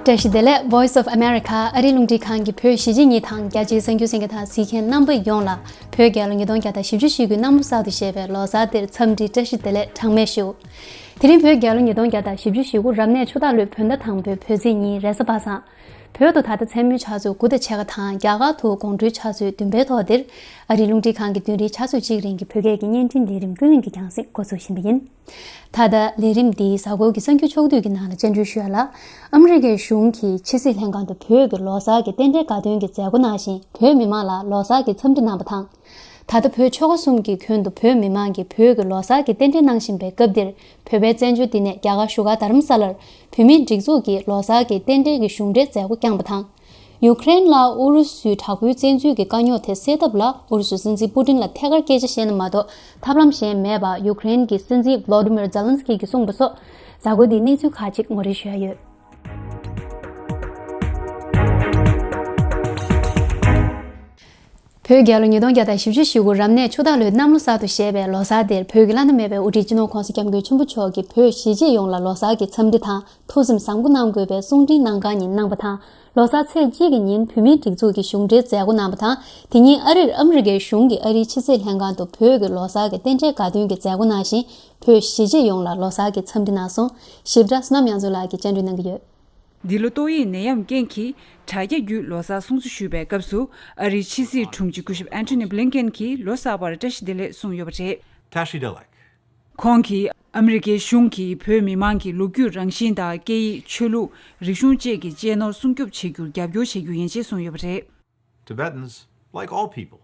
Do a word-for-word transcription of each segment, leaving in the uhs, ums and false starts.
བཀྲ་ཤིས་བདེ་ལེགས། Voice of America ཨ་རིའི་རླུང་འཕྲིན་ཁང་གི་བོད་གཞིས་བྱེས་གཉིས་དང་རྒྱ་ཆེའི་གསར་འགྱུར་གསན་མཁན་དང་གཟིགས་མཁན་རྣམ་པ་ཡོངས་ལ་བོད་རྒྱལ་ལོ་ཉིས་སྟོང་བརྒྱ་དང་བཞི་བཅུ་ཞེ་དགུའི་གནམ་ལོ་གསར་དུ་བཞད་པའི་ལོ་གསར་དེར་འཚམས་འདྲི་བཀྲ་ཤིས་བདེ་ལེགས་གྲངས་མེད་ཞུ། དེ་རིང་བོད་རྒྱལ་ལོ་ཉིས་སྟོང་བརྒྱ་དང་བཞི་བཅུ་ཞེ་དགུ་རབ་གནས་ཆུ་སྟག་ལོའི་བོད་ཟླ་དང་པོའི་བོད་ཚེས་གཉིས་རེས་གཟའ་པ་སངས། བོད་དུ་ད་ལྟ་མཚན་མོའི་ཆུ་ཚོད་དགུ་དང་ཕྱེད་ཀ་དང་རྒྱ་གར་དུ་དགོང་དྲོའི་ཆུ་ཚོད་བདུན་པའི་ཐོག་འདིར་ཨ་རིའི་རླུང་འཕྲིན་ཁང་གི་བདུན་རེའི་ཆུ་ཚོད་གཅིག་རིང་གི་བོད་སྐད་ཀྱི་བརྙན་འཕྲིན་ལས་རིམ་ཀུན་གླེང་གི་རྒྱང་སྲིང་འགོ་འཛུགས་བཞིན་པ་ཡིན། ད་ལྟ་ལས་རིམ་འདིའི་གཟའ་འཁོར་གྱི་གསར་འགྱུར་ཕྱོགས་བསྡུས་ཀྱི་ནང་ལ་སྤྱན་འབུལ་ཞུ་ཡ་ལ། ཨ་མི་རི་ཀའི་གཞུང་གིས་ཕྱི་སྲིད་ལྷན་ཁང་དུ་བོད་ཀྱི་ལོ་གསར་གྱི་རྟེན་འབྲེལ་དགའ་སྟོན་གྱི་མཛད་སྒོ་གནང་བཞིན་བོད་མི་མང་ལ་ལོ་གསར་གྱི་འཚམས་འདྲི་གནང་བ་དང་། ད་ལྟ་བོད་ཆོལ་ཁ་གསུམ་གྱི་ཁྱོན་དུ་བོད་མི་མང་གིས་བོད་ཀྱི་ལོ་གསར་གྱི་རྟེན་འབྲེལ་གནང་བཞིན་པའི་སྐབས་འདིར་བོད་པའི་བཙན་བྱོལ་འདི་ནས་རྒྱ་གར་བཞུགས་སྒར་རྡ་རམ་ས་ལར་བོད་མིའི་སྒྲིག་འཛུགས་ཀྱིས་ལོ་གསར་གྱི་རྟེན་འབྲེལ་གྱི་གཞུང་འབྲེལ་མཛད་སྒོ་བསྐྱངས་པ་དང་། ཡུ་ཀེ་རེན་ལ་ཨུ་རུ་སུའི་དྲག་པོའི་བཙན་འཛུལ་གྱི་དཀའ་རྙོག་དེ་སེལ་ཐབས་ལ་ཨུ་རུ་སུའི་སྲིད་འཛིན་པུ་ཏིན་ལ་ཐད་ཀར་སྐད་ཆ་བཤད་ན་མ་གཏོགས་ཐབས་ལམ་གཞན་མེད་པ་ཡུ་ཀེ་རེན་གྱི་སྲིད་འཛིན་ཝོ་ལོ་ཏི་མིར་ཛེ་ལན་སི་ཀི་གིས་གསུངས་པ་སོགས་གཟའ་འཁོར་འདིའི་གནས་ཚུལ་ཁག་ཅིག་ངོ་སྤྲོད་ཞུ་ཡ་ཡོད། བོད་རྒྱལ་ལོ་ཉིས་སྟོང་བརྒྱ་དང་བཞི་བཅུ་ཞེ་དགུ་རབ་གནས་ཆུ་སྟག་ལོའི་གནམ་ལོ་གསར་དུ་བཞད་པའི་ལོ་གསར་དེར་བོད་ཀྱི་བླ་ན་མེད་པའི་དབུ་ཁྲིད་སྤྱི་ནོར་༸གོང་ས་༸སྐྱབས་མགོན་ཆེན་པོ་མཆོག་གིས་བོད་གཞིས་བྱེས་ཡོངས་ལ་ལོ་གསར་གྱི་འཚམས་འདྲི་དང་ཐུགས་སེམས་བཟང་པོ་གནང་དགོས་པའི་གསུང་འཕྲིན་གནང་བཀའ་ཉིན་གནང་བ་དང་། ལོ་གསར་ཚེས་གཅིག་གི་ཉིན་བོད་མིའི་སྒྲིག་འཛུགས་ཀྱི་གཞུང་འབྲེལ་མཛད་སྒོ་གནང་བ་དང་། དེ་ཉིན་ཨ་རིར་ཨ་མི་རི་ཀའི་གཞུང་གིས་ཨ་རིའི་ཕྱི་སྲིད་ལྷན་ཁང་དུ་བོད་ཀྱི་ལོ་གསར་གྱི་རྟེན་འབྲེལ་དགའ་སྟོན་གྱི་མཛད་སྒོ་གནང་བཞིན་བོད་གཞིས་བྱེས་ཡོངས་ལ་ལོ་གསར་གྱི་འཚམས་འདྲི་གནང་སོང་། ཞིབ་ཕྲ་བསོད་ནམས་དབྱངས་མཚོ་ལགས་ཀྱིས་སྤྱན་འབུལ་གནང་གི་ཡོད། འདི་ལོ་ཏོག་དབྱིབས་ནད་ཡམས་རྐྱེན་གྱིས་དྲ་རྒྱ་བརྒྱུད་ལོ་གསར་སྲུང་བརྩི་ཞུས་པའི་སྐབས་སུ་ཨ་རིའི་ཕྱི་སྲིད་དྲུང་ཆེ་སྐུ་ཞབས་ཨན་ཐོ་ནི་བྷི་ལིན་ཀེན་གྱིས་ལོ་གསར་པར་བཀྲ་ཤིས་བདེ་ལེགས་གསུངས་ཡོད་པ་རེད། Tashi Delek. ཁོང་གིས་ཨ་མི་རི་ཀའི་གཞུང་གིས་བོད་མི་མང་གི་ལོ་རྒྱུས་རང་བཞིན་དང་སྐད་ཡིག་ཆོས་ལུགས་རིག་གཞུང་བཅས་ཀྱི་གཅེས་ནོར་སྲུང་སྐྱོབ་བྱེད་རྒྱུར་རྒྱབ་སྐྱོར་བྱེད་རྒྱུ་ཡིན་ཞེས་གསུངས་ཡོད་པ་རེད། Tibetans, like all people,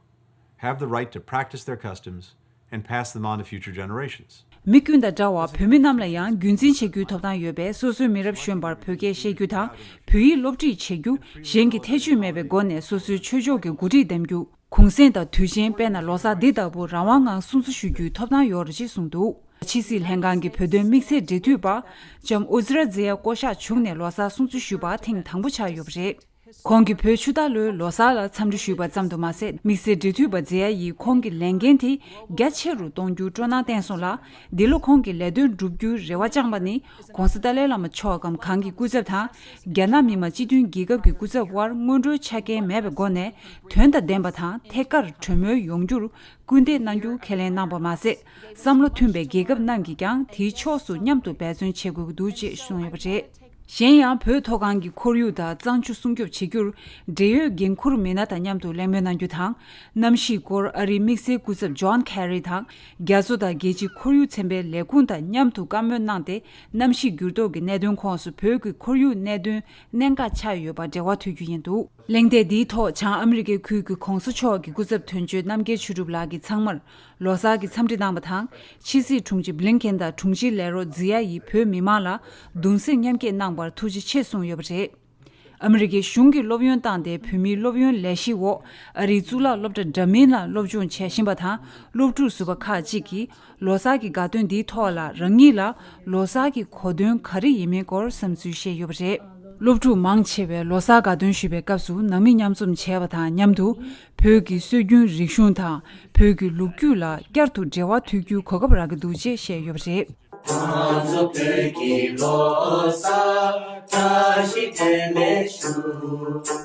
have the right to practice their customs and pass them on to future generations. མི་ཀུན་དང་འདྲ་བར་བོད་མི་རྣམས་ལ་ཡང་རྒྱུན་འཛིན་བྱེད་རྒྱུའི་ཐོབ་ཐང་ཡོད་པས། སོ་སོའི་མི་རབས་གཞོན་པར་བོད་སྐད་བཤད་རྒྱུ་དང་། བོད་ཡིག་སློབ་ཁྲིད་བྱེད་རྒྱུ། གཞན་གྱི་ཐེ་བྱུས་མེད་པའི་སྒོ་ནས་སོ་སོའི་ཆོས་ཕྱོགས་ཀྱི་འགོ་ཁྲིད་འདེམས་རྒྱུ། གུང་གསེང་དང་དུས་ཆེན་དཔེར་ན་ལོ་གསར་འདི་ལྟ་བུ་རང་དབང་ངང་སྲུང་བརྩི་ཞུ་རྒྱུའི་ཐོབ་ཐང་ཡོད་རེད་ཅེས་གསུངས་འདུག། ཕྱི་སྲིད་ལྷན་ཁང་གི་བོད་དོན་དམིགས་བསལ་འབྲེལ་མཐུད་པ་ལྕམ་ཨུ་ཛི་ར་ཛེ་ཡ་བསྐོ་གཞག་བྱུང་ནས་ལོ་གསར་སྲུང་བརྩི་ཞུས་པ་ཐེངས་དང་པོ་ཆགས་ཡོད་པ་རེད། ཁོང་གིས་བོད་ཆུ་སྟག་ལོའི་ལོ་གསར་ལ་འཚམས་འདྲི་ཞུས་པ་ཙམ་དུ་མ་ཟད། དམིགས་བསལ་འབྲེལ་མཐུད་པ་ཛེ་ཡ་ཡིས་ཁོང་གི་ལས་འགན་དེ་རྒྱ་ཆེ་རུ་གཏོང་རྒྱུར་སྤྲོ་སྣང་བསྟན་སོང་ལ། འདི་ལོ་ཁོང་གི་ལས་དོན་བསྒྲུབ་རྒྱུའི་རེ་བ་བཅངས་པ་ནི། ྋགོང་ས་ཏཱ་ལའི་བླ་མ་མཆོག་གམ་གང་གི་སྐུ་ཚབ་དང་། རྒྱ་ནག་མི་དམངས་སྤྱི་མཐུན་རྒྱལ་ཁབ་ཀྱི་སྐུ་ཚབ་དབར་སྔོན་འགྲོའི་ཆ་རྐྱེན་མེད་པའི་སྒོ་ནས། དོན་དང་ལྡན་པ་དང་ཐད་ཀར་གྲོས་མོལ་ཡོང་རྒྱུར་སྐུལ་འདེད་གནང་རྒྱུ་ཁས་ལེན་གནང་པ་མ་ཟད། བསམ་བློ་མཐུན་པའི་རྒྱལ་ཁབ་རྣམས་ཀྱིས་ཀྱང་དེའི་ཕྱོགས་སུ་མཉམ་དུ་འབད་བརྩོན་བྱེད་དགོས་ཀྱི་འདུག་ཅེས་གསུངས་ཡོད་པ་རེད། གཞན་ཡང་། བོད་མཐོ་སྒང་གི་ཁོར་ཡུག་དང་གཙང་ཆུ་སྲུང་སྐྱོབ་བྱེད་རྒྱུར། འབྲེལ་ཡོད་འགན་འཁུར་མི་སྣ་དང་མཉམ་དུ་གླེང་མོལ་གནང་རྒྱུ་དང་། གནམ་གཤིས་སྐོར་ཨ་རིའི་དམིགས་བསལ་སྐུ་ཚབ་ཇོན་ཁེ་རི་དང་། རྒྱ་མཚོ་དང་རྒྱལ་སྤྱིའི་ཁོར་ཡུག་ཚན་པའི་ལས་ཁུངས་དང་མཉམ་དུ་བཀའ་མོལ་གནང་སྟེ། གནམ་གཤིས་འགྱུར་ལྡོག་གི་གནད་དོན་ཁོངས་སུ་བོད་ཀྱི་ཁོར་ཡུག་གནད་དོན་གནད་འགག་ཆགས་ཡོད་པར་འབྲེལ་བ་མཐུད་རྒྱུ་ཡིན་འདུག། གླེང་སྟེགས་འདིའི་ཐོག་བྱང་ཨ་མི་རི་ཀའི་ཁུལ་གྱི་ྋགོང་ས་མཆོག་གི་སྐུ་ཚབ་དོན་གཅོད་རྣམ་རྒྱལ་ཆོས་གྲུབ་ལགས་ཀྱིས་ཚང་མར་ལོ་གསར་གྱི་འཚམས་འདྲི་གནང་བ་དང་། ཕྱི་སྲིད་དྲུང་ཆེ་བྷི་ལིན་ཀེན་དང་དྲུང་ཆེའི་ལས་རོགས་ཛི་ཡ་ཡིས་བོད་མི་མང་ལ་གདུང་སེམས་མཉམ་སྐྱེད་གནང་བར་ཐུགས་རྗེ་ཆེ་གསུངས་ཡོད་པ་རེད། ཨ་མི་རི་ཀའི་གཞུང་གིས་སློབ་ཡོན་བཏང་སྟེ་བོད་མིའི་སློབ་ཡོན་ལས་གཞིའི་འོག་ཨ་རིའི་གཙུག་ལག་སློབ་གྲྭ་འདྲ་མིན་ལ་སློབ་སྦྱོང་བྱས་བཞིན་པ་དང་། སློབ་ཕྲུག་ཟུར་པ་ཁག་ཅིག་གིས་ལོ་གསར་གྱི་དགའ་སྟོན་འདིའི་ཐོག་ལ་རང་ཉིད་ལ་ལོ་གསར་གྱི་གོ་དོན་ག་རེ་ཡིན་མིན་སྐོར་བསམ་ཚུལ་བཤད་ཡོད་པ་རེད། སློབ་ཕྲུག་མང་ཆེ་བས་ལོ་གསར་དགའ་སྟོན་ཞུ་བའི་སྐབས་སུ་ནང་མི་མཉམ་འཛོམས་བྱས་པ་དང་མཉམ་དུ། བོད་ཀྱི་སྲོལ་རྒྱུན་རིག་གཞུང་དང་བོད་ཀྱི་ལོ་རྒྱུས་ལ་བསྐྱར་དུ་འབྲེལ་བ་མཐུད་རྒྱུའི་གོ་སྐབས་རག་གི་འདུག་ཅེས་བཤད་ཡོད་པ་རེད།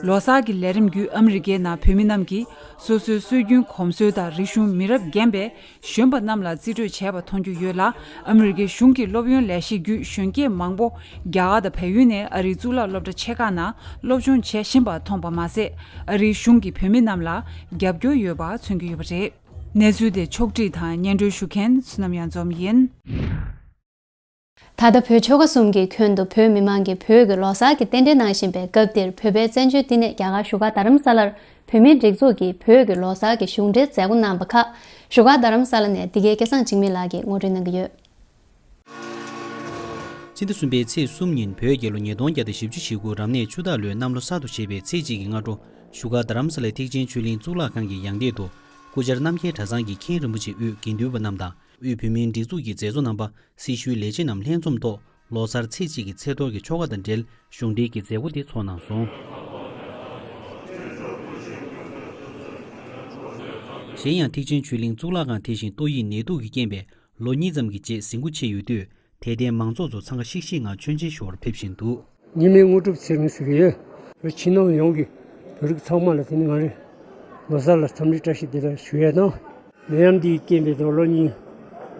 ལོ་གསར་གྱི་ལས་རིམ་བརྒྱུད་ཨ་མི་རི་ཀའི་ནང་བོད་མི་རྣམས་ཀྱིས་སོ་སོའི་སྲོལ་རྒྱུན་གོམས་སྲོལ་དང་རིག་གཞུང་མི་རབས་རྒན་པས་གཞོན་པ་རྣམས་ལ་རྩིས་སྤྲོད་བྱས་པ་མཐོང་རྒྱུ་ཡོད་ལ། ཨ་མི་རི་ཀའི་གཞུང་གི་སློབ་ཡོན་ལས་གཞི་བརྒྱུད་གཞོན་སྐྱེས་མང་པོ་རྒྱ་གར་དང་བལ་ཡུལ་ནས་ཨ་རིའི་གཙུག་ལག་སློབ་གྲྭ་ཆེ་ཁག་ནང་སློབ་སྦྱོང་བྱེད་བཞིན་པ་མཐོང་པ་མ་ཟད། ཨ་རིའི་གཞུང་གིས་བོད་མི་རྣམས་ལ་རྒྱབ་སྐྱོར་ཡོད་པ་མཚོན་གྱི་ཡོད་པ་རེད། གནས་ཚུལ་དེ་ཕྱོགས་བསྒྲིགས་དང་སྙན་སྒྲོན་ཞུ་མཁན་བསོད་ནམས་གཡང་འཛོམས་ཡིན། ད་ལྟ་བོད་ཆོལ་ཁ་གསུམ་གྱི་ཁྱོན་དུ་བོད་མི་མང་གིས་བོད་ཀྱི་ལོ་གསར་གྱི་རྟེན་འབྲེལ་གནང་བཞིན་པའི་སྐབས་འདིར། བོད་པའི་བཙན་བྱོལ་འདི་ནས་རྒྱ་གར་བཞུགས་སྒར་རྡ་རམ་ས་ལར་བོད་མིའི་སྒྲིག་འཛུགས་ཀྱིས་བོད་ཀྱི་ལོ་གསར་གྱི་གཞུང་འབྲེལ་མཛད་སྒོ་གནང་བ་ཁག་བཞུགས་སྒར་རྡ་རམ་ས་ལ་ནས་འདི་གའི་སྐལ་བཟང་འཇིགས་མེད་ལགས་ཀྱིས་ངོ་སྤྲོད་གནང་གི་ཡོད། ཕྱི་ཟླ་གསུམ་པའི་ཚེས་གསུམ་ཉིན་བོད་རྒྱལ་ལོ་ཉིས་སྟོང་བརྒྱ་དང་བཞི་བཅུ་ཞེ་དགུ་རབ་གནས་ཆུ་སྟག་ལོའི་གནམ་ལོ་གསར་དུ་བཞད་པའི་ཚེས་གཅིག་གི་སྔ་དྲོ། བཞུགས་སྒར་རྡ་རམ་ས་ལའི་ཐེག་ཆེན་ཆོས་གླིང་གཙུག་ལག་ཁང་གི་ཡང་སྟེང་དུ། སྐུ་བཅར་རྣམ་རྒྱལ་གྲྭ་ཚང་གི་མཁན་རིན་པོ་ཆེ་དབུས་དགེ་འདུན་པ་རྣམས་དང་། དབུས་བོད་མིའི་སྒྲིག་འཛུགས་ཀྱི་མཛད་གཙོ་རྣམ་པ། སྲི་ཞུའི་ལས་བྱེད་རྣམས་ལྷན་འཛོམས་ཐོག་ལོ་གསར་ཚེས་གཅིག་གི་ཚེས་གཏོར་གྱི་ཆོ་ག་དང་འབྲེལ་གཞུང་འབྲེལ་གྱི་མཛད་སྒོ་དེ་ཚོགས་གནང་སོང་། གཞན་ཡང་ཐེག་ཆེན་ཆོས་གླིང་གཙུག་ལག་ཁང་དེ་བཞིན་ཏོག་དབྱིབས་ནད་དུག་གི་རྐྱེན་པས་ལོ་གཉིས་ཙམ་གྱི་རྗེས་ཟིན་བྲིས་ཆད་ཡོད་དུས། དད་ལྡན་མང་ཚོགས་ཚོ་འཚང་ཁ་ཤིག་ཤིག་ངང་མཆོད་མཇལ་ཞུ་བར་ཕེབས་བཞིན་འདུག། ཉི་མའི་དངོས་གྲུབ་ཚེ་རིང་ཟེར་གྱི་ཡོད། བོད་ཕྱི་ནང་ཡོངས་ཀྱི་བོད་རིགས་ཚང་མ་ལ་དེ་ནི་ང་རེ་ལོ་གསར་ལ་འཚམས་འདྲི་བཀྲ་ཤིས་བདེ་ལེགས་ཞུ་ཡས་དང་། ནད་ཡམས་འདིའི་རྐྱེན་པས་ད་ལོ་གཉིས་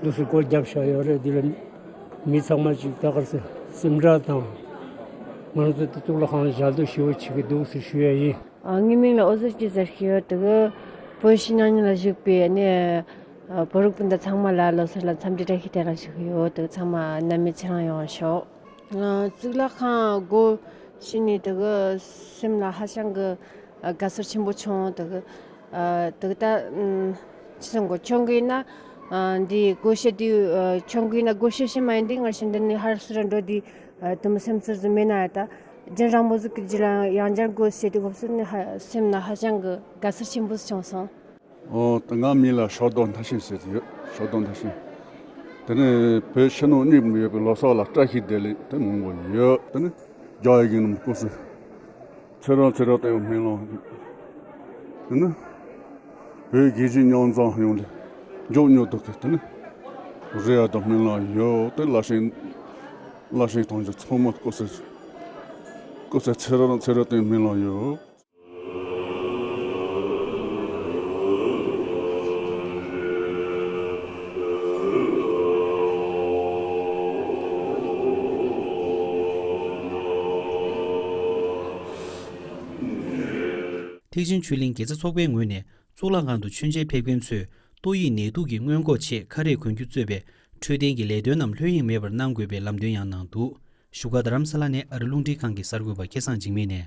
འདུག་སེ་སྒོ་བརྒྱབ་བཞག་ཡོད་རེད། འདི་ལ་མི་ཚང་མ་ཅིག་ད་གར་སེ་སེམས་ཁྲལ་དང་། ང་རང་ཚོ་དེ་གཙུག་ལག་ཁང་ལ་ཞལ་འདོན་ཞུ་བ་བྱེད་ཀྱི་འདུག་ཟེར་ཞུ་ཡས་ཡིན། ཨ། ངའི་མིང་ལ་ཨོ་ཟེར་གྱི་ཟེར་གྱི་ཡོད། དེ་གི་བོད་ཕྱི་ནང་གཉིས་ལ་བཞུགས་པའི་ནི་བོད་རིགས་སྤུན་ཟླ་ཚང་མ་ལ་ལོ་གསར་ལ་འཚམས་འདྲི་བཀྲ་ཤིས་བདེ་ལེགས་ཞུ་གི་ཡོད། དེ་གི་ཚང་མ་ནད་མེད་ཚེ་རིང་ཡོང་བ་ཤོག། ཨ། གཙུག་ལག་ཁང་སྒོ་ཕྱེ་ནས་དེ་གི་སེམས་ལ་ཧ་ཅང་གི་དགའ་ཚོར་ཆེན་པོ་བྱུང་། དེ་གི་ཨ། དེ་གི་ད་ཨམ། ཅི་གསུང་དགོས། ཁྱོད་ཀྱིས་ན་ཨ། འདི་སྒོ་ཕྱེ་དུས་ཨ། ཁྱོད་ཀྱིས་ན་སྒོ་ཕྱེ་ཤེས་མ་ཡིན་དུས་ང་ཞིག་འདི་ནས་ཧར་སུ་ར་འགྲོ་དུས་ཨ། དེ་མོ་སེམས་ཚོར་ཟིག་མེད་ན་ཡ། ད་རྒྱུན་རིང་པོ་ཟིག་གི་རྗེས་ལ་ཡང་བསྐྱར་སྒོ་ཕྱེ་དུས་སྐབས་སུ་ནི་ཧ། སེམས་ན་ཧ་ཅང་གི་དགའ་ཚོར་ཆེན་པོ་བྱུང་སོང་། ཨོ། ད་ང་མིང་ལ་ཤོག་རྡོར་མཐའ་ཤིང་ཟེར་གྱི་ཡོད། ཤོག་རྡོར་མཐའ་ཤིང་། དེ་ནས་བོད་ཕྱི་ནང་གཉིས་ཡོད་པའི་ལོ་གསར་ལ་བཀྲ་ཤིས་བདེ་ལེགས་དེ་མང་པོ་ཡོད། དེ་ནས་རྒྱ་ཡི་གི་ནང་སྐུ་སྲུང་ཚེ་རིང་ཚེ་རིང་དུ་ཡང་སྨོན་ལམ། དེ་ནས་བོད་རྒྱལ་སྤྱིའི་མཉམ་འཛོམས་ཡོང་དུས་མགྱོགས་མྱུར་དུ་གི་དེ་ནས་རེ་ཡ་དང་སྨོན་ལམ་ཡོད། དེ་བླ་ཆེན་བླ་ཆེན་ཐམས་ཅད་ཚང་མ་སྐུ་སྲུང་སྐུ་སྲུང་ཚེ་རིང་ཚེ་རིང་དུ་ཡང་སྨོན་ལམ་ཡོད། ཐེག་ཆེན་ཆོས་གླིང་དགེ་རྩ་ཚོགས་པའི་ངོས་ནས་གཙུག་ལག་ཁང་དུ་མཆོད་མཇལ་ཕེབས་མཁན་ཚོས་ཏོག་དབྱིབས་ནད་དུག་གི་སྔོན་འགོག་ཆེད་ཁ་རས་གོན་རྒྱུ་གཙོས་པའི་འཕྲོད་བསྟེན་གྱི་ལས་དོན་རྣམས་ལྷོད་གཡེང་མེད་པར་གནང་དགོས་པའི་ལམ་སྟོན་ཡང་གནང་འདུག། བཞུགས་སྒར་རྡ་རམ་ས་ལ་ནས་ཨ་རི་རླུང་འཕྲིན་ཁང་གི་གསར་འགོད་པ་སྐལ་བཟང་འཇིགས་མེད་ནས།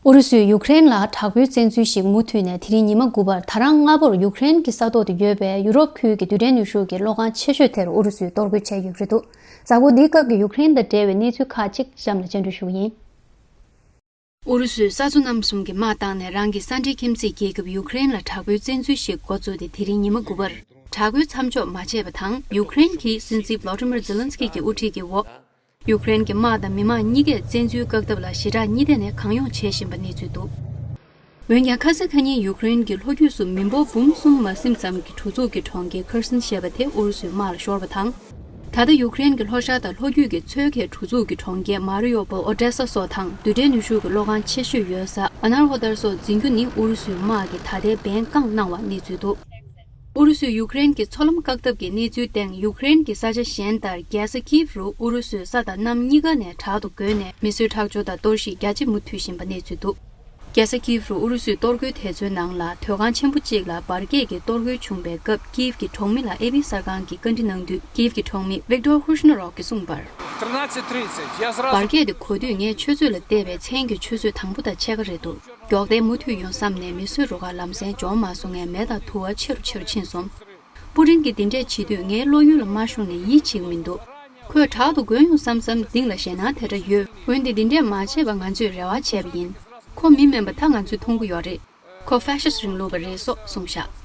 ཨུ་རུ་སུས་ཡུཀ་རེན་ལ་དྲག་པོའི་བཙན་འཛུལ་ཞིག་མུ་མཐུད་ནས་དེ་རིང་ཉི་མ་དགུ་པར་ད་རང་སྔ་པོར་ཡུཀ་རེན་གྱི་ས་ཐོག་ཏུ་ཡོད་པའི་ཡུ་རོབ་ཁུལ་གྱི་རྡུལ་ཕྲན་ནུས་ཤུགས་ཀྱི་གློག་ཁང་ཆེ་ཤོས་དེར་ཨུ་རུ་སུས་གཏོར་རྒོལ་བྱས་ཡོད་ཀྱི་རེད་འདུག། གཟའ་འཁོར་འདིའི་སྐབས་ཀྱི་ཡུཀ་རེན་དང་འབྲེལ་བའི་གནས་ཚུལ་ཁག་ཅིག་གཤམ་ལ་སྤྱན་འགྲོལ་ཞུ་གི་ཡིན། ཨུ་རུ་སུས་ས་མཚོ་གནམ་གསུམ་གྱི་དམག་བཏང་ནས་རང་གི་ས་འབྲེལ་ཁྱིམ་མཚེས་རྒྱལ་ཁབ་ཡུཀ་རེན་ལ་དྲག་པོའི་བཙན་འཛུལ་ཞིག་འགོ་བཙུགས་ཏེ་དེ་རིང་ཉི་མ་དགུ་པར་དྲག་རྒོལ་མཚམས་འཇོག་མ་བྱས་པ་དང་། ཡུཀ་རེན་གྱི་སྲིད་འཛིན་བློ་ཏི་མིར་ཛེ་ལན་སི་ཀི་གི་དབུ་ཁྲིད་ཀྱི་འོག་ཡུཀ་རེན་གྱི་དམག་དང་མི་མང་གཉིས་ཀས་བཙན་འཛུལ་བཀག་ཐབས་ལ་ཞེ་དྲག་ཉིན་ལྟར་ནས་གང་ཡོང་བྱེད་བཞིན་པ་གནས་ཚུལ་འདུག། འོན་ཀྱང་ཁ་སང་ཁ་ཉིན་ཡུཀ་རེན་གྱི་ལྷོ་རྒྱུད་སུ་མི་འབོར་འབུམ་གསུམ་མ་ཟིན་ཙམ་གྱི་གྲུ་ཚུགས་ཀྱི་གྲོང་ཁྱེར་ཁེར་སན་ཞེས་པ་དེ་ཨུ་རུ་སུའི་དམག་ལ་ཤོར་བ་དང་། ད་ལྟ་ཡུཀ་རེན་གྱི་ལྷོ་ཤར་དང་ལྷོ་རྒྱུད་ཀྱི་མཚོའི་ཁའི་གྲུ་ཚུགས་ཀྱི་གྲོང་ཁྱེར་མ་རི་ཡོ་པོལ། ཨོ་ཌེ་ས་སོགས་དང་རྡུལ་ཕྲན་ནུས་ཤུགས་ཀྱི་གློག་ཁང་ཆེ་ཤོས་ཡོད་ས་ཨ་ནར་ཧོ་ཏར་སོགས་འཛིན་རྒྱུ་ནི་ཨུ་རུ་སུའི་དམག་གིས་ད་ལྟའི་འབེན་བཀང་གནང་བ་གནས་ཚུལ་འདུག། ཨུ་རུ་སུས་ཡུཀ་རེན་གྱི་མཚོ་ལམ་བཀག་ཐབས་ཀྱི་གནས་ཚུལ་སྟེང་ཡུཀ་རེན་གྱི་ས་ཆ་གཞན་ལྟར་རྒྱལ་ས་ཀིབ་རུ་ཨུ་རུ་སུའི་ས་དང་གནམ་གཉིས་ཀ་ནས་དྲག་ཏུ་རྒོལ་ནས་མི་གསོད་ཁྲག་སྦྱོར་དང་གཏོར་བཤིག་རྒྱ་ཆེ་མུ་མཐུད་བཞིན་པ་གནས་ཚུལ་འདུག། རྒྱལ་ས་ཀིབ་རུ་ཨུ་རུ་སུའི་གཏོར་རྒོལ་དེ་ཚོའི་ནང་ལ་སྡོད་ཁང་ཆེན་པོ་གཅིག་ལ་འབར་གས་ཀྱི་གཏོར་རྒོལ་བྱུང་བའི་སྐབས་ཀིབ་ཀྱི་གྲོང་མི་ལ་ཨེ་པི་གསར་ཁང་གིས་བཀའ་འདྲི་གནང་དུས་ཀིབ་ཀྱི་གྲོང་མི་ཝིག་ཏོར་ཧུ་ཤ་ན་རོག་གིས་གསུངས་པར། Тринадцать тридцать. Я сразу. འབར་གས་དེ་གོ་དུས་ངས་ཆུ་ཚོད་ལ་བལྟས་པས་མཚན་གྱི་ཆུ་ཚོད་དང་པོ་དང་ཕྱེད་ཀ་རེད་འདུག། མགྱོགས་ལྡན་མུ་མཐུད་ཡོང་བསམ་ནས་མི་གསོད་རུ་ཁག་ལམ་སེང་འབྱོར་མ་སོང་ངས་མེ་དང་དུ་བ་ཆེ་རུ་ཆེ་རུ་ཕྱིན་སོང་། པུ་ཏིན་གྱིས་འདི་འདྲས་བྱེད་དུས་ངའི་བློ་ཡུལ་ལ་མ་ཤོང་ནས་ཡིད་ཆེས་ཀྱི་མི་འདུག། ཁོས་དྲག་ཏུ་རྒོལ་ཡོང་བསམ་བསམ་གཏིང་ལ་ཞེད་སྣང་དེ་འདྲ་ཡོད། འོན་ཏེ་འདི་འདྲས་མ་བྱེད་པ་ང་ཚོས་རེ་བ་བྱས་པ་ཡིན། ཁོ་མི་དམན་པ་ད་ང་ཚོས་མཐོང་གི་ཡོད་རེད། ཁོ་ཧྥ་ཤིསྟ་རིང་ལུགས་པ་རེད་སོགས་གསུངས་བཞག།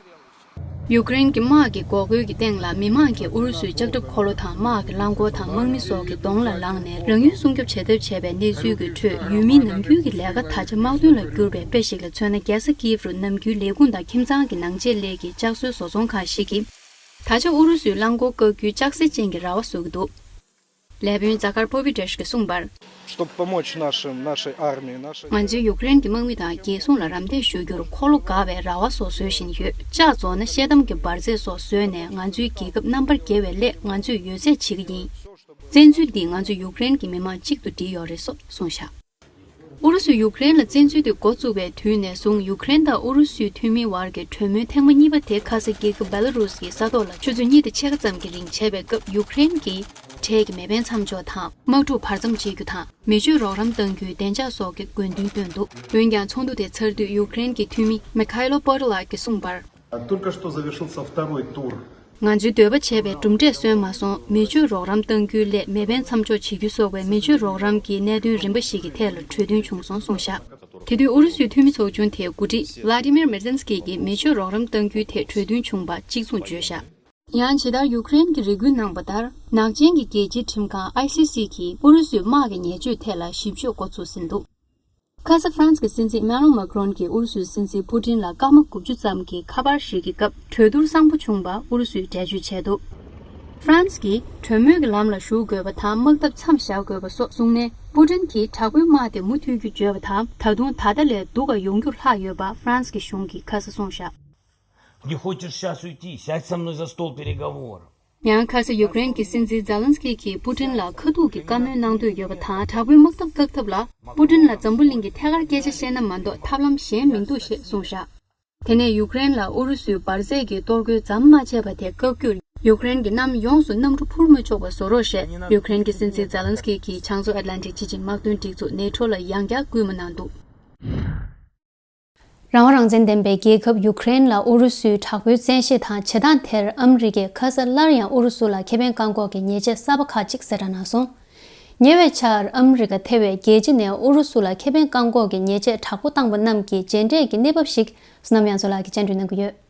ཡུཀ་རེན་གྱི་དམག་གི་འགོག་རྒོལ་གྱི་སྟེང་ལ་མི་མང་གིས་ཨུ་རུ་སུའི་ལྕགས་ཁྲབ་འཁོར་ལོ་དང་དམག་གི་རླངས་འཁོར་དང་དམག་མི་སོགས་ཀྱི་གདོང་ལ་ལངས་ནས་རང་ཡུལ་སྲུང་སྐྱོབ་བྱེད་ཐབས་བྱས་པའི་གནས་ཚུལ་གྱི་ཁྲོད། ཡུལ་མིའི་ནམ་རྒྱུན་གྱི་ལས་ཀ་ད་ཆ་དམག་དོན་ལ་བསྒྱུར་བའི་དཔེ་ཞིག་ལ་མཚོན་ན། རྒྱལ་ས་ཀིབ་རུ་ནམ་རྒྱུན་ལས་ཁུངས་དང་ཁྱིམ་ཚང་གི་ནང་ཆས་སླེབས་ཀྱི་ལྕགས་བཟོའི་བཟོ་ཚོང་ཁང་ཞིག་གིས། ད་ཆ་ཨུ་རུ་སུའི་རླངས་འཁོར་བཀག་རྒྱུའི་ལྕགས་སྲེག་ཅན་གྱི་ར་བ་བཟོ་གི་འདུག། ལས་དཔོན་ཛ་ཀར་པོ་བི་ཏྲེཤ་གིས་གསུངས་པར། Чтобы помочь нашим, нашей армии, нашей. ང་ཚོའི་ཡུཀ་རེན་གྱི་དམག་མི་དང་རྒྱལ་སྲུང་ལ་རམ་འདེགས་ཞུ་རྒྱུར་འཁོར་ལོ་བསྒར་བའི་ར་བ་སོགས་བཟོ་བཞིན་ཡོད། ལྕགས་བཟོ་ན་ཤེལ་དམ་གྱི་འབར་རྫས་སོགས་བཟོས་ནས་ང་ཚོའི་རྒྱལ་ཁབ་རྣམ་པར་རྒྱལ་བའི་སླད་ང་ཚོས་ཡོད་ཚད་བྱེད་ཀྱི་ཡིན། བཙན་འཛུལ་འདིས་ང་ཚོས་ཡུཀ་རེན་གྱི་མི་མང་གཅིག་ཏུ་བསྒྲིལ་ཡོད་རེད་སོགས་གསུངས་བཞག། ཨུ་རུ་སུས་ཡུཀ་རེན་ལ་བཙན་འཛུལ་དེ་འགོ་བཙུགས་པའི་དུས་ནས་བཟུང་ཡུཀ་རེན་དང་ཨུ་རུ་སུའི་འཐུས་མིའི་བར་གྱི་གྲོས་མོལ་ཐེངས་མ་གཉིས་པ་དེ་ཁ་ས་རྒྱལ་ཁབ་བེ་ལ་རུས་ཀྱི་ས་ཐོག་ལ་ཆུ་ཚོད་གཉིས་དང་ཕྱེད་ཀ་ཙམ་གྱི་རིང་བྱས་པའི་སྐབས། ཡུཀ་རེན་གྱིས་འབྲས་ཀྱི་མེ་འཕེན་མཚམས་འཇོག་དང་དམག་འཁྲུག་བར་མཚམས་བཅད་རྒྱུ་དང་མེ་མཆོད་རོགས་རམ་གཏང་རྒྱུའི་བདེ་འཇགས་སོགས་ཀྱི་དགོས་འདུན་བཏོན་འདུག། འོན་ཀྱང་ཚོགས་འདུ་དེ་ཚར་དུས་ཡུཀ་རེན་གྱི་འཐུས་མི་མི་ཁ་ཡེ་ལོ་པོ་ཏི་ལགས་ཀྱིས་གསུངས་པར། Только что завершился второй тур. ང་ཚོའི་འདོད་པ་བྱས་པའི་གྲུབ་འབྲས་སོན་མ་སོང་། མེ་མཆོད་རོགས་རམ་གཏང་རྒྱུའི་སླད་མེ་འཕེན་མཚམས་འཇོག་བྱེད་རྒྱུ་སོགས་པའི་མེ་མཆོད་རོགས་རམ་གྱི་གནད་དོན་རིམ་པ་ཞིག་གི་ཐད་ལ་གྲོས་མཐུན་བྱུང་སོང་གསུངས་བཞག། དེ་དུས་ཨུ་རུ་སུའི་འཐུས་མི་ཚོགས་ཆུང་དེའི་འགོ་ཁྲིད་ཝ་ལ་ཏི་མིར་མེར་ཛེན་སི་ཀི་གིས་མེ་མཆོད་རོགས་རམ་གཏང་རྒྱུའི་ཐད་གྲོས་མཐུན་བྱུང་བ་གཅིག་མཚུངས་བརྗོད་བཞག། ཡང་ཇི་ལྟར་ཡུཀ་རེན་གྱིས་རེ་སྐུལ་གནང་བ་ལྟར། ནག་ཅན་གྱི་རྒྱལ་སྤྱིའི་ཁྲིམས་ཁང་ཨའི་སི་སི་གིས་ཨུ་རུ་སུའི་དམག་གི་ཉེས་སྤྱོད་ཐད་ལ་ཞིབ་དཔྱོད་འགོ་ཚུགས་ཟིན་འདུག། ཁ་ས་ཧྥ་རན་སི་གི་སྲིད་འཛིན་ཨེ་མ་ནུ་ཨེལ་མཱ་ཀི་རོན་གྱིས་ཨུ་རུ་སུའི་སྲིད་འཛིན་པུ་ཏིན་ལ་སྐར་མ་དགུ་བཅུ་ཙམ་གྱི་ཁ་པར་ཞིག་གི་སྐབས་གྲོས་བསྡུར་བཟང་པོ་བྱུང་བར་ཨུ་རུ་སུས་འགྲེལ་བརྗོད་བྱས་འདུག། ཧྥ་རན་སི་གིས་གྲོས་མོལ་གྱི་ལམ་ལ་ཞུགས་དགོས་པ་དང་དམག་འཐབ་མཚམས་བཞག་དགོས་པ་སོགས་གསུངས་ནས། པུ་ཏིན་གྱིས་དྲག་པོའི་དམག་དེ་མུ་མཐུད་རྒྱུ་བརྗོད་པ་དང་། ད་དུང་ད་ལྟ་ལས་སྡུག་ག་ཡོང་རྒྱུར་ལྷག་ཡོད་པ་ཧྥ་རན་སི་གི་གཞུང་གིས་ཁ་ས་གསུངས་བཞག Не хочешь сейчас уйти? Сядь со мной за стол переговоров. ཡང་ཁ་ས་ཡུཀ་རེན་གྱི་སྲིད་འཛིན་ཛེ་ལན་སི་ཀི་གིས་པུ་ཏིན་ལ་ཁ་ཐུག་གི་བཀའ་མོལ་གནང་འདོད་ཡོད་པ་དང་། དྲག་པོའི་དམག་འཐབ་བཀག་ཐབས་ལ་པུ་ཏིན་ལ་འཛམ་བུ་གླིང་གིས་ཐད་ཀར་སྐད་ཆ་བཤད་ན་མ་གཏོགས་ཐབས་ལམ་གཞན་མི་འདུག་ཞེས་གསུངས་བཞག་དེ་ནས་ཡུཀ་རེན་ལ་ཨུ་རུ་སུས་འབར་རྫས་ཀྱི་གཏོར་རྒོལ་མཚམས་མ་ཆད་པ་དེ་བཀག་རྒྱུར་ཡུཀ་རེན་གྱི་གནམ་ཡོངས་སུ་གནམ་གྲུ་འཕུར་མི་ཆོག་པ་བཟོ་རོགས་ཞེས་ཡུཀ་རེན་གྱི་སྲིད་འཛིན་ཛེ་ལན་སི་ཀི་གིས་བྱང་མཚོ་ཨེཊ་ལན་ཊིག་སྤྱི་ཆིངས་དམག་དོན་སྒྲིག་འཛུགས་ནེ་ཊོ་ལ་ཡང་བསྐྱར་སྐུལ་མ་གནང་འདུག་རང་དབང་རང་བཙན་ལྡན་པའི་རྒྱལ་ཁབ་ཡུཀ་རེན་ལ་ཨུ་རུ་སུའི་དྲག་པོའི་བཙན་ཤེད་དང་བྱེད་སྟངས་དེར་ཨ་མི་རི་ཀས་ཁ་ས་སླར་ཡང་ཨུ་རུ་སུ་ལ་ཁེ་ཕན་བཀག་འགོག་གི་ཉེས་ཆད་གསར་པ་ཁག་ཅིག་གསལ་བསྒྲགས་གནང་སོང་། ཉེ་བའི་ཆར་ཨ་མི་རི་ཀ་ཐེ་བའི་རྒྱལ་སྤྱི་ནས་ཨུ་རུ་སུ་ལ་ཁེ་ཕན་བཀག་འགོག་གི་ཉེས་ཆད་དྲག་པོ་བཏང་པ་རྣམས་ཀྱི་རྗེས་འབྲས་ཀྱི་གནས་བབ་ཞིག་བསོད་ནམས་དབྱངས་མཚོ་ལགས་ཀྱིས་སྙན་སྒྲོན་གནང་གི་ཡོད།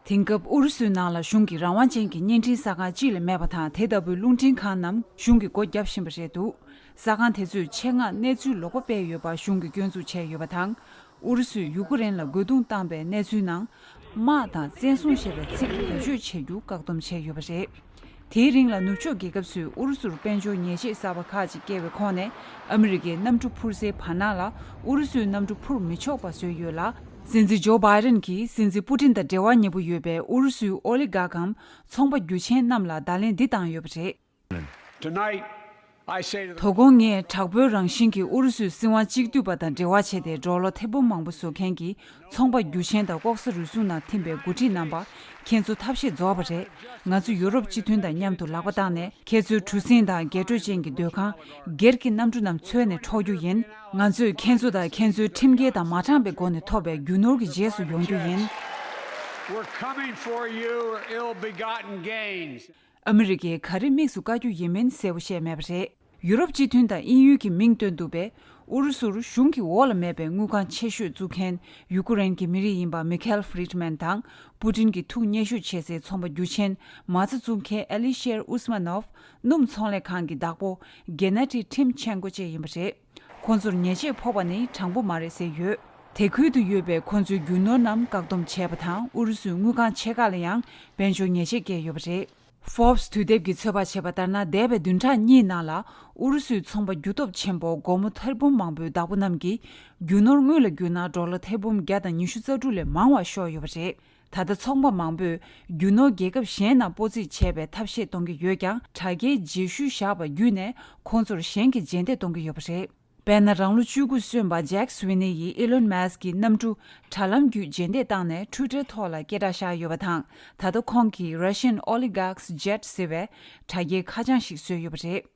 དེང་སྐབས་ཨུ་རུ་སུའི་ནང་ལ་གཞུང་གི་རང་དབང་ཅན་གྱི་བརྙན་འཕྲིན་གསར་ཁང་གཅིག་ལས་མེད་པ་དང་། དེ་ལྟ་བུའི་རླུང་འཕྲིན་ཁང་རྣམས་གཞུང་གིས་སྒོ་བརྒྱབ་བཞིན་པ་རེད་འདུག་གསར་ཁང་དེ་ཚོས་ཆེད་མངགས་གནས་ཚུལ་ལོག་པ་སྤེལ་ཡོད་པ་གཞུང་གིས་སྐྱོན་འཛུགས་བྱས་ཡོད་པ་དང་། ཨུ་རུ་སུས་ཡུ་ཀེ་རེན་ལ་རྒོལ་རྡུང་བཏང་པའི་གནས་ཚུལ་ནང་། དམག་དང་བཙན་བཟུང་ཞེས་པའི་ཚིག་བེད་སྤྱོད་བྱེད་རྒྱུ་བཀག་སྡོམ་བྱས་ཡོད་པ་རེད། དེའི་རིང་ལ་ནུབ་ཕྱོགས་རྒྱལ་ཁབ་ཚོས་ཨུ་རུ་སུར་དཔལ་འབྱོར་ཉེས་ཆད་གསར་པ་ཁག་ཅིག་བཀལ་བའི་ཁོངས་ནས། ཨ་མི་རི་ཀའི་གནམ་གྲུ་འཕུར་སའི་བར་སྣང་ལ་ཨུ་རུ་སུའི་གནམ་གྲུ་འཕུར་མི་ཆོག་པ་བཟོས་ཡོད་ལ། སྲིད་འཛིན་ཇོ་བྷའི་ཌེན་གྱིས་སྲིད་འཛིན་པུ་ཏིན་དང་འབྲེལ་བ་ཉེ་པོ་ཡོད་པའི་ཨུ་རུ་སུའི་ཨོ་ལི་གྷ་གམ་ཚོང་པ་རྒྱུ་ཆེན་རྣམས་ལ་བརྡ་ལན་འདི་བཏང་ཡོད་པ་རེད། Tonight, I say to the དོ་དགོང་ངས་དྲག་པོའི་རང་བཞིན་གྱི་ཨུ་རུ་སུའི་སྲིད་དབང་གཅིག་སྡུད་པ་དང་འབྲེལ་བ་བྱས་ཏེ་ཌོ་ལར་ཐེར་འབུམ་མང་པོ་བཟོ་མཁན་གྱི་ཚོང་པ་རྒྱུ་ཆེན་དང་ལྐོག་ཟ་རུལ་སུངས་ནང་ཐིམ་པའི་འགོ་ཁྲིད་རྣམ་པ། ཁྱེད་ཚོ་ཐབས་ཤེས་རྫོགས་པ་རེད། ང་ཚོ་ཡུ་རོབ་སྤྱི་མཐུན་དང་མཉམ་དུ་ལག་པ་བཏང་ནས། ཁྱེད་ཚོའི་གྲུ་གཟིངས་དང་རྒྱས་སྤྲོས་ཅན་གྱི་སྡོད་ཁང་། སྒེར་གྱི་གནམ་གྲུ་རྣམས་འཚོལ་ནས་འཕྲོག་རྒྱུ་ཡིན། ང་ཚོས་ཁྱེད་ཚོ་དང་ཁྱེད་ཚོའི་ཁྲིམས་འགལ་དང་མ་དྲང་པའི་སྒོ་ནས་ཐོབ་པའི་རྒྱུ་ནོར་གྱི་རྗེས་སུ་ཡོང་རྒྱུ་ཡིན། We're coming for you, ill-begotten gains. ཨ་མི་རི་ཀས་ག་རེ་དམིགས་སུ་བཀར་རྒྱུ་ཡིན་མིན་གསལ་པོ་བཤད་མེད་པ་རེད། ཡུ་རོབ་སྤྱི་མཐུན་དང་དབྱིན་ཡུལ་གྱི་མིང་བཏོན་འདུག་པས། ཨུ་རུ་སུར་གཞུང་གི་འོག་ལ་མེད་པའི་དངུལ་ཁང་ཆེ་ཤོས་བཙུགས་མཁན་ཡུ་ཀེ་རེན་གྱི་མི་རིགས་ཡིན་པ་མི་ཁེལ་ཧྥི་རིད་མན་དང་། པུ་ཏིན་གྱི་ཐུགས་མཉེས་ཤོས་བྱེད་སའི་ཚོང་པ་རྒྱུ་ཆེན་མ་རྩ་བཙུགས་མཁན་ཨེ་ལི་ཤེར་ཨུ་སྨ་ནོབ། སྣུམ་ཚོང་ལས་ཁང་གི་བདག་པོ་གེ་ན་ཏི་ཁྲིམ་ཆེན་ཀོ་བཅས་ཡིན་པ་རེད། ཁོང་ཚོར་ཉེས་ཆད་ཕོག་པ་ནི་དྲང་པོ་མ་རེད་ཟེར་ཡོད། དེ་ཁུལ་དུ་ཡོད་པའི་ཁོང་ཚོའི་རྒྱུ་ནོར་རྣམས་བཀག་སྡོམ་བྱས་པ་དང་། ཨུ་རུ་སུའི་དངུལ་ཁང་ཆེ་ཁག་ལ་ཡང་དཔལ་འབྱོར་ཉེས་ཆད་བཀལ་ཡོད་པ་རེད། Forbes་དུས་དེབ་ཀྱིས་ཚོད་དཔག་བྱས་པ་ལྟར་ན། འདས་པའི་བདུན་ཕྲག་གཉིས་ནང་ལ་ཨུ་རུ་སུའི་ཚོང་པ་རྒྱུ་སྟོབས་ཆེན་པོ་སྒོར་མོ་ཐེར་འབུམ་མང་པོའི་བདག་པོ་རྣམས་ཀྱིས་རྒྱུ་ནོར་དངུལ་ལ་བསྒྱུར་ན་ཌོ་ལར་ཐེར་འབུམ་བརྒྱ་དང་ཉི་ཤུ་རྩ་དྲུག་ལས་མང་བ་ཤོར་ཡོད་པ་རེད། ད་ལྟ་ཚོང་པ་མང་པོས་རྒྱུ་ནོར་རྒྱལ་ཁབ་གཞན་ནང་སྤོ་རྩིས་བྱས་པའི་ཐབས་ཤེས་གཏོང་གི་ཡོད་ཀྱང་། དྲ་རྒྱའི་རྗེས་ཤུལ་བཞག་པ་བརྒྱུད་ནས་ཁོང་ཚོར་གཞན་གྱིས་རྗེས་འདེད་གཏོང་གི་ཡོད་པ་རེད། དཔེར་ན། རང་ལོ་བཅུ་དགུ་སོན་པ་ཇེག་སུ་ཝི་ནེ་ཡིས་ཨི་ལོན་མཱ་སི་ཀྱི་གནམ་གྲུ་དྲ་ལམ་བརྒྱུད་རྗེས་འདེད་བཏང་ནས་ཊུའི་ཊར་ཐོག་ལ་སྐད་གྲགས་བཞག་ཡོད་པ་དང་། ད་ལྟ་ཁོང་གིས་Russian oligarchs jet ཟེར་བའི་དྲ་རྒྱའི་ཁ་བྱང་ཞིག་བཟོས་ཡོད་པ་རེད།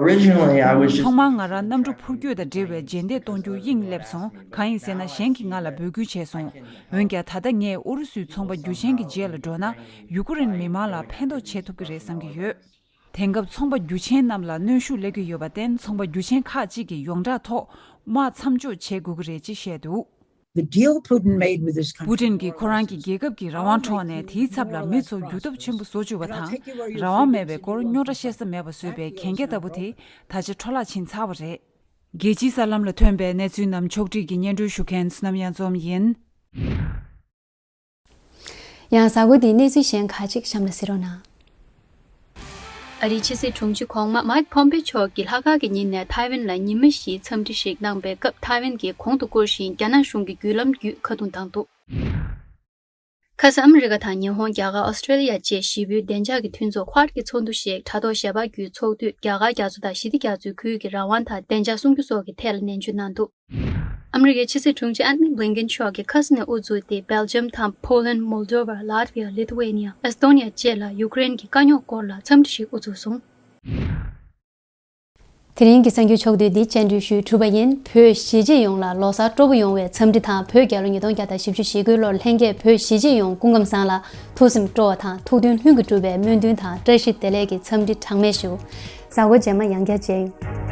Originally, I was just ཐོག་མར་ང་རང་གནམ་གྲུ་འཕུར་སྐྱོད་དང་འབྲེལ་བའི་རྗེས་འདེད་གཏོང་རྒྱུ་དབྱིངས་སླེབས་སོང་། གང་ཡིན་ཟེར་ན། གཞན་གྱིས་ང་ལ་འབོད་སྐུལ་བྱས་སོང་། འོན་ཀྱང་། ད་ལྟ་ངས་ཨུ་རུ་སུའི་ཚོང་པ་རྒྱུ་ཆེན་གྱི་རྗེས་ལ་འགྲོ་ན། ཡུ་ཀེ་རེན་མི་མང་ལ་ཕན་ཐོགས་བྱེད་ཐུབ་ཀྱི་རེད་བསམ་གྱི་ཡོད། དེང་སྐབས་ཚོང་པ་རྒྱུ་ཆེན་རྣམས་ལ་གནོན་ཤུགས་སླེབས་ཀྱི་ཡོད་པར་བརྟེན། ཚོང་པ་རྒྱུ་ཆེན་ཁག་ཅིག་གིས་ཡོངས་གྲགས་ཐོག་དམག་མཚམས་འཇོག་བྱེད་དགོས་ཀྱི་རེད་ཅེས་བཤད་འདུག། The deal Putin made with his country པུ་ཏིན་གྱིས་ཁོ་རང་གི་རྒྱལ་ཁབ་ཀྱི་རང་དབང་འཕྲོག་ནས། དེའི་ཚབ་ལ་མི་ཚོ་རྒྱུ་སྟོབས་ཆེན་པོ་བཟོ་བཅུག་པ་དང་། རང་དབང་མེད་པའི་སྐོར་རྙོག་དྲ་བཤད་ས་མེད་པ་བཟོས་པའི་གན་རྒྱ་ལྟ་བུ་དེ་ད་ཆ་འཕྲོ་བརླག་ཕྱིན་ཚར་བ་རེད། རྒྱལ་སྤྱིའི་གསར་ལམ་ལ་ཐོན་པའི་གནས་ཚུལ་རྣམས་ཕྱོགས་སྒྲིག་གིས་སྙན་སྒྲོན་ཞུ་མཁན་བསོད་ནམས་གཡང་འཛོམས་ཡིན། ཡང་གཟའ་འཁོར་འདིའི་གནས་ཚུལ་གཞན་ཁག་ཅིག་གཤམ་ལ་གཟིགས་རོགས་གནང་། ཨ་རིའི་ཕྱི་སྲིད་དྲུང་ཆེ་གོང་མ་མཱིག་ཕོམ་པེ་མཆོག་གིས་ལྷག་དཀར་གྱི་ཉིན་ནས་ཐའེ་ཝན་ལ་ཉི་མ་བཞིའི་འཚམས་འདྲི་ཞིག་གནང་པའི་སྐབས། ཐའེ་ཝན་གྱིས་གོང་དུ་བཀུར་བཞིན་རྒྱ་ནག་གཞུང་གི་བརྒྱུད་ལམ་བརྒྱུད་ཁ་རྡུང་བཏང་འདུག། ཁ་སང་ཨ་མི་རི་ཀ་དང་ཉི་ཧོང་། རྒྱ་གར། ཨོ་སི་ཀྲེ་ལི་ཡ་བཅས་བཞི་པོའི་བདེ་འཇགས་ཀྱི་མཐུན་ཚོགས་ཀུ་ཨཌ་ཀྱི་ཚོགས་འདུ་ཞིག་དྲ་ཐོག་ཞལ་པར་བརྒྱུད་ཚོགས་དུས། རྒྱ་གར་རྒྱ་མཚོ་དང་ཞི་བདེ་རྒྱ་མཚོའི་ཁུལ་གྱི་རང་དབང་དང་བདེ་འཇགས་སྲུང་རྒྱུ་སོགས་ཀྱི་ཐད་ལ་ནན་བརྗོད་གནང་འདུག། ཨ་མི་རི་ཀའི་ཕྱི་སྲིད་དྲུང་ཆེ་ཨན་ཐོ་ནི་བྷི་ལིན་ཀེན་མཆོག་གིས་ཁ་ས་ནས་དབུ་འཛུགས་ཏེ། སྦེལ་ཇམ་དང་། ཕོ་ལན། མོལ་ཏོ་ཝ། ལཱ་ཏི་ཝི་ཡ། ལི་ཐུ་ཝེ་ནི་ཡ། ཨེ་སི་ཐོ་ནི་ཡ་བཅས་ལ་ཡུཀ་རེན་གྱི་དཀའ་རྙོག་སྐོར་ལ་འཚམས་འདྲི་ཞིག་དབུ་འཛུགས་སོང་། དེ་རིང་གི་གསར་འགྱུར་ཕྱོགས་བསྡུས་འདི་བཅར་འདྲི་ཞུས་གྲུབ་པ་ཡིན། བོད་གཞིས་བྱེས་ཡོངས་ལ་ལོ་གསར་སྤྲོ་པོ་ཡོང་བའི་འཚམས་འདྲི་དང་། བོད་རྒྱལ་ལོ་ཉིས་སྟོང་བརྒྱ་དང་བཞི་བཅུ་ཞེ་དགུའི་ལོར་ལྷན་རྒྱས་བོད་གཞིས་བྱེས་ཡོངས་སྐུ་ཁམས་བཟང་ལ་ཐུགས་སེམས་སྤྲོ་བ་དང་ཐུགས་མཐུན་ལྷུན་གྱིས་གྲུབ་པའི་སྨོན་འདུན་དང་བཀྲ་ཤིས་བདེ་ལེགས་ཀྱི་འཚམས་འདྲི་གྲངས་མེད་ཞུ། གཟའ་འཁོར་རྗེས་མ་ཡང་བསྐྱར་མཇལ་ཡོང་།